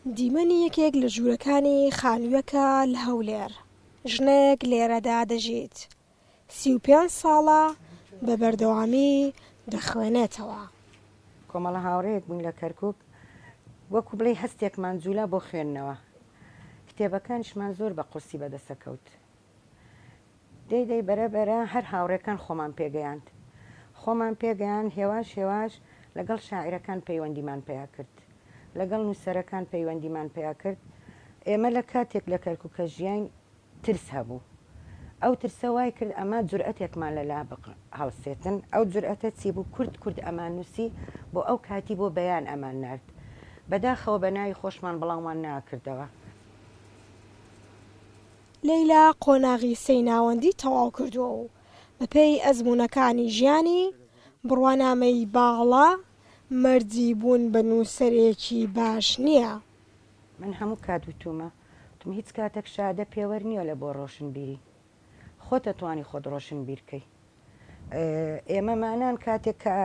دیمەنی یەکێک لە ژوورەکانی خانوویەکە لە هەولێر، ژنێک لێرەدا دەژیت، 35 ساڵە بە بەردەوامی دەخوێنێتەوە. کۆمەڵە هاوڕێیەک بووین لە کەرکووک، وەکو بڵێی هەستێکمان جوولا بۆ خوێندنەوە، کتێبەکانیشمان زۆر بە قورسی بەدەسەکەوت. دەی دەی بەرە بەرە هەر هاوڕێکان خۆمان پێگەیاند. خۆمان پێگەیاند هێواش هێواش لەگەڵ شاعیرەکان پەیوەندیمان پەیا کرد. لەگەڵ نووسەرەکان پەیوەندیمان پەیا کرد. ئێمە لە کاتێک لە کەرکووک کە ژیاین ترس هەبوو. ئەو ترسە وای کرد ئەمە جورئەتێکمان لە لا هەڵسێتن. ئەو جورئەتە چی بوو؟ کورت کورت ئەمان نووسی بۆ ئەو کاتی بۆ بەیان ئەمان نارد. بەداخەوە بە ناوی خۆشمان بڵاومان ناکردەوە. لەیلا قۆناغی سێی ناوەندی تەواو کردووە و بەپێی ئەزموونەکانی ژیانی، بڕوانامەی باڵا مەرجی بوون بە نووسەرێکی باش نییە. من هەموو کات وتوومە، وتم هیچ کاتێک شادە پێوەر نییە لە بۆ ڕۆشنبیری. خۆت ئەتوانی خۆت ڕۆشنبیر کەی. ئێمەمانان کاتێک کە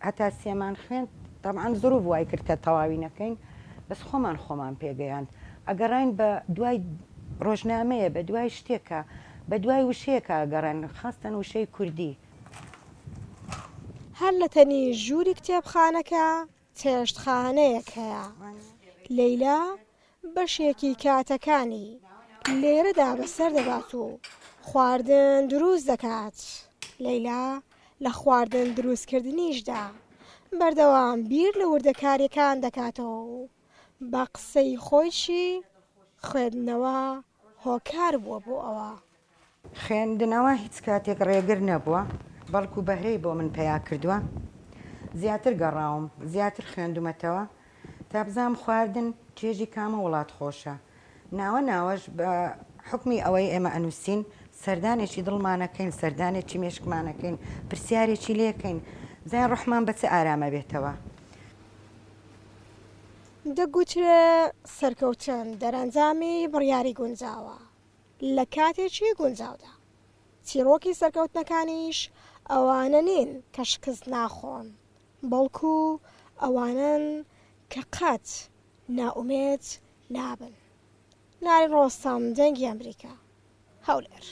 هەتا سێمان خوێند تەبعەن زروف وای کرد کە تەواوی نەکەین بەس خۆمان خۆمان پێگەیاند ئەگەڕاین بە دوای ڕۆژنامەیە بە دوای شتێکە بە دوای وشەیەکە ئەگەڕێن خاستەن وشەی کوردی. هەر لە تەنیشت ژووری کتێبخانەکە چێشتخانەیەک هەیە. لەیلا بەشێکی کاتەکانی لێرەدا بەسەر دەبات و خواردن دروست دەکات. لەیلا لە خواردن دروستکردنیشدا بەردەوام بیر لە وردەکارییەکان دەکاتەوە و بە قسەی خۆیشی خوێندنەوە هۆکار بووە بۆ ئەوە. خوێندنەوە هیچ کاتێک ڕێگر نەبووە، بەڵکو بەهرەی بۆ من پەیا کردووە. زیاتر گەڕاوم، زیاتر خوێندومەتەوە تا بزانم خواردن چێژی کامە وڵات خۆشە. ناوە ناوەش بە حوکمی ئەوەی ئێمە ئەنووسین، سەردانێکی دڵمان ئەکەین، سەردانێکی مێشکمان ئەکەین، پرسیارێکی لێ ئەکەین، بزانین ڕۆحمان بە چ ئارام ئەبێتەوە. دەگوترێ سەرکەوتن دەرەنجامی بڕیاری گونجاوە. لە کاتێکی گونجاودا. چیڕۆکی سەرکەوتنەکانیش ئەوانە نین کە شکست ناخۆن، بەڵکو ئەوانەن کە قەت نائومێد نابن. نارین ڕۆستەم، دەنگی ئەمریکا، هەولێر.